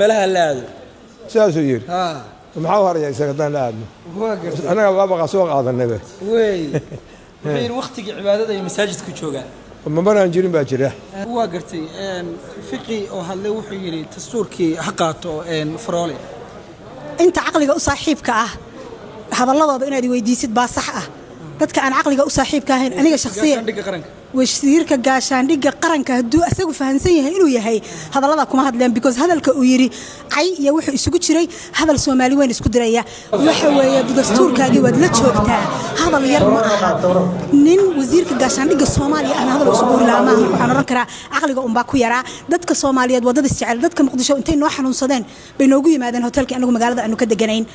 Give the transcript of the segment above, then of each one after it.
Meelaha la aado. Sidaasuu yidhi. Ha. Maxaa u haraya isaga haddaan la aadno? Waa gartay. Annaga waabaqa soo qaadanayba. Wey, wuxuu yidhi waqtigii cibaadada iyo masaajidku joogaa. Mamaraan jirin baa jira. Waa gartay. Fiqi oo hadlay wuxuu yidhi dastuurkii ha qaato Faroole. Inta caqliga u saaxiibka ah hadalladooda inaad weydiisid baa sax ah. Dadka aan caqliga u saaxiibka ahayn, aniga shakhsiyan Gaashaandhigga qaranka. Wasiirka gaashaandhigga qaranka hadduu asagu fahansan yahay inuu yahay, hadallada kuma hadleen, because hadalka uu yidhi cay iyo wuxuu isugu jiray hadal Soomaali weyn isku diraya. Waxa weeye dastuurkaagii waad la joogtaa, hadal yar ma aha. Nin wasiirka gaashaandhigga Soomaaliya ahna hadal usu guuri lahaa maaha. Waxaan odhan karaa caqliga unbaa ku yaraa. Dadka Soomaaliyeed waa dad isjecel. Dadka Muqdisho intay noo xanuunsadeen bay noogu yimaadeen hotelkii anagu magaalada aanu ka deganayn.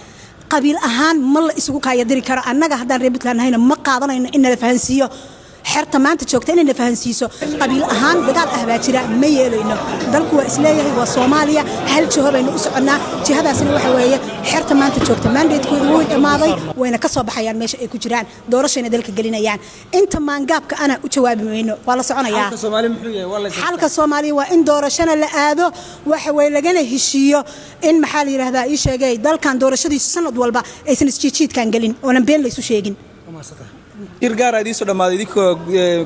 Qabiil ahaan ma la isugu kaayadiri karo. Annaga haddaan reer Puntland nahayna, ma qaadanayno in nala fahansiiyo. Xerta maanta joogta inay na fahansiiso qabiil ahaan dagaal ah baa jira, ma yeelayno. Dalku waa isleeyahay, waa Soomaaliya, hal jiho baynu u soconnaa. Jihadaasna waxa weeye xerta maanta joogta mandatekoodu wuu dhammaaday, wayna ka soo baxayaan meesha ay ku jiraan, doorashayna dalka gelinayaan. Inta maangaabka ana u jawaabi mayno, waa la soconayaa. Xalka Soomaali muxuu yahay? Waa la Xalka Soomaaliya waa in doorashana la aado, waxa weye lagana heshiiyo in, maxaa la yidhaahdaa, ii sheegay, dalkan doorashadiisu sanad walba aysan isjiijiidkan gelin oonan been laysu sheegin. Shir gaara idiin soo dhammaaday idinkoo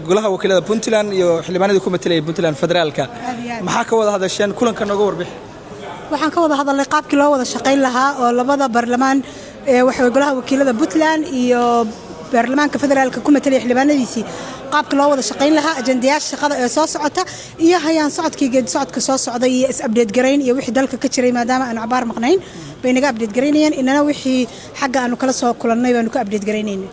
golaha wakiilada Puntland iyo xildhibaanadii ku matelaya Puntland federaalka. Aad iyo aad. Maxaa ka wada hadasheen? Kulanka nooga warbixi. Waxaan ka wada hadalnay qaabkii loo wada shaqayn lahaa oo labada baarlamaan ee waxa weye golaha wakiilada Puntland iyo baarlamaanka federaalka ku matalaya xildhibaanadiisii, qaabka loo wada shaqayn lahaa, ajandayaasha shaqada ee soo socota iyo hayaan socodkii, geedi socodka soo socday iyo is update garayn iyo wixii dalka ka jiray, maadaama aanu cabaar maqnayn bay naga update garaynayeen, inana wixii xagga aanu kala soo kulannay baanu ka update garaynayna.